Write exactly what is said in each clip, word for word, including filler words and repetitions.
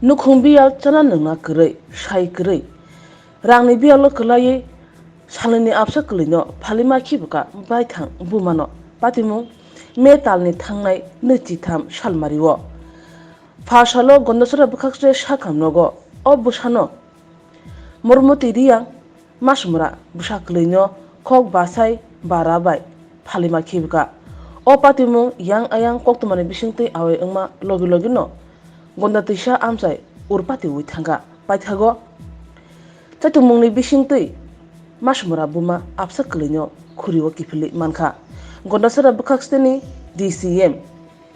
Nukhung biyal chana nungna kwrwi, sai kwrwi. Rangni biyalo kwlaiwi salnwini absa kwlwino phalima khibwkha baithang bumano. Patimung May talni thangnai nwi chitham salmario. Pha salo Gondasora bwkhakse sakham nogo. O bwsano Mormoti Riyang Masmura bwsa kwlwino khok bachai bara bai phalima khibwkha. O patimung yang ayang koktwmani bisingtwi awai wngma logi logino Gonda twisa amchai urpatiwi thangkha. Paithago chaitungmungni bisingtwi Masmura buma absa kwlwino khurio kiphilwi mankha. Gondasora bwkhakseni D C M,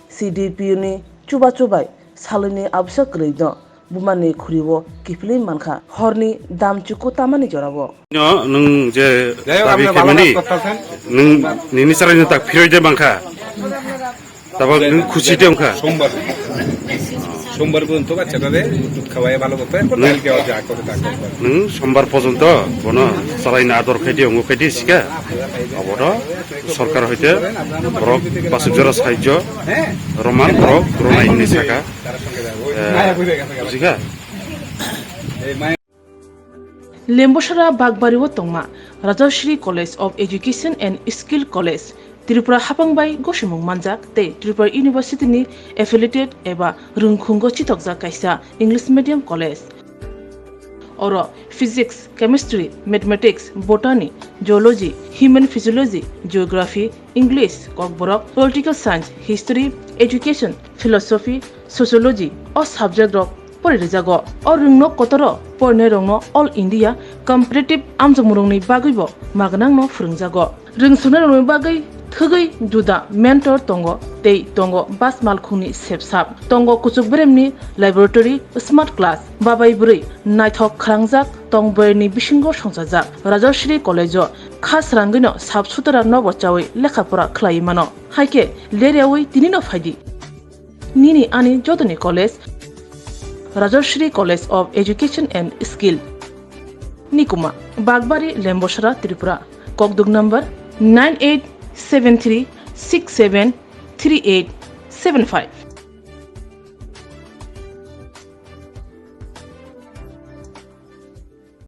C D P O ni chubachu bai salwini absa kwlwino bumani khurio kiphilwi mankha. Horni dam chuku tamani jorao. No, nwng je Jai ho, dabi apni khaimani, bhalo kaam korta sen. Nwng nini chwraino tak phiroi de mankha. Tabok nwng khusi de wngkha. সোমবার। সোমবার পর্যন্ত বাচ্চাটারে দুধ খাওয়াই ভালো করতে হয়, এরপর হুম। কালকে আবার যা করে তা করতে হয়। Nwng sombar porjonto bono chwraino ador khaidi, ongo khaidi sika. Abono sorkar hoite borok bachuk jora sahajjo rwman borok rwnai hinwi saka. Eh, bujikha? Lembosara Bagbario tongma Rajashri College of Education and Skill College, Tripura hapang bai gosimung manjak tei Tripura University ni affiliated eba rwngkhungo chitokjak kaisa English medium college. Oro Physics, Chemistry, Mathematics, Botany, Zoology, Human Physiology, Geography, English, Kokborok, Political Science, History, Education, Philosophy, Sociology o subject rok pori rijago. O rwngnok kotoro porinairokno All India Competitive amjokmungrokni bagwibo magnangno phwrwngjago. Rwngsuknairokni bagwi thwgwi juda mentor tongo tei tongo bas malkhungni sepsap, tongo kuchuk beremni laboratory, smart class, babai bwrwi naithok khwrangjak tong bwrwini bisingo songchajak. Rajashri College-o kha srangwino sap sutara nobo chawi lekha pora khlaiwi mano. Haikhe leryawi tinino phaidi. Nini ani jotoni college, Rajashri College of Education and Skill. Nikuma, Bagbari, Lembosara, Tripura. Kokduk number nine eight seven three six seven three eight seven five.